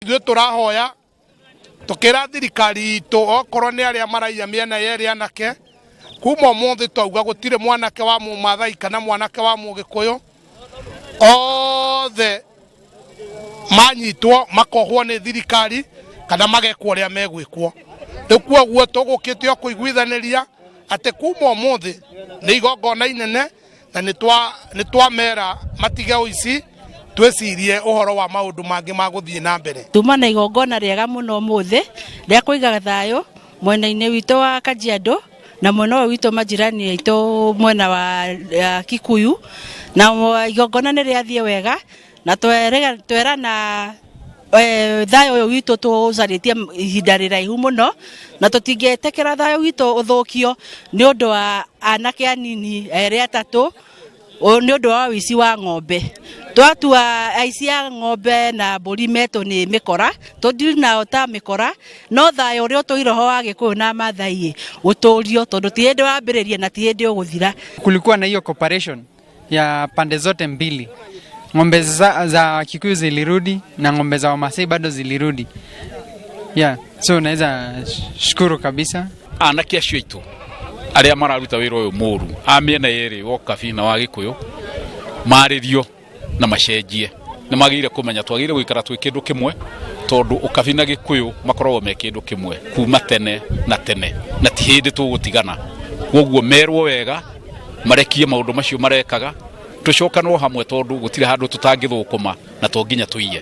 Ithuĩ tũrahoya tũkĩra thirikari itũ okorwo nĩ arĩa maraiya mĩena yerĩ anake kuma ũmũthĩ twauga gũtirĩ mwanake wa mũmathai kana mwanake wa mũgĩkũyũ othe manyitwo makohwo nĩ thirikari kana magekwo ũrĩa megwĩkwo. Rĩu kwoguo tũgũkĩte o kũiguithanĩria atĩ kuma ũmũthĩ nĩ igongona inene na nĩ twamera matige ũici twĩcirie ũhoro wa maũndũ mangĩ ma gũthiĩ na mbere. Tuma na igongona rĩega mũno ũmũthĩ rĩa kũiga thayũ mwena-inĩ witũ wa Kajiado na mwena ũyũ witũ majirani aitũ mwena wa Kikuyu, na igongona nĩ rĩathiĩ wega na twerana thayũ ũyũ witũ tũcarĩtie ihinda rĩraihu mũno na tũtingĩtĩkĩra thayũ witũ ũthũkio nĩ ũndũ wa anake anini erĩ atatũ nĩ ũndũ wa ũici wa ng'ombe. Twatua aici a ng'ombe na mbũri metwo nĩ mĩkora, tũndiri nao ta mĩkora, no thayũ ũrĩa ũtũire ho wa Gĩkũyũ na Maathai ũtũrio tondũ ti hĩndĩ wambĩrĩria na ti hĩndĩ ũgũthira. Kulikuwa na hiyo cooperation ya pande zote mbili. Ng'ombe za Kikuyu zilirudi na ng'ombe za Wamasai bado zilirudi. Yeah, so naweza shukuru kabisa. Anake acio aitũ arĩa mararuta wĩra ũyũ mũru a mĩena yerĩ wa ũkabi na wa Gĩkũyũ marĩrio na macenjie. Nĩ magĩrĩire kũmenya twagĩrĩire gũikara twĩ kĩndũ kĩmwe tondũ ũkabi na Gĩkũyũ makoragwo me kĩndũ kĩmwe kuma tene na tene na ti hĩndĩ tũgũtigana. Koguo merwo wega marekie maũndũ macio marekaga tũcokanwo hamwe tondũ gũtirĩ handũ tũtangĩthũkũma na to nginya tũiye.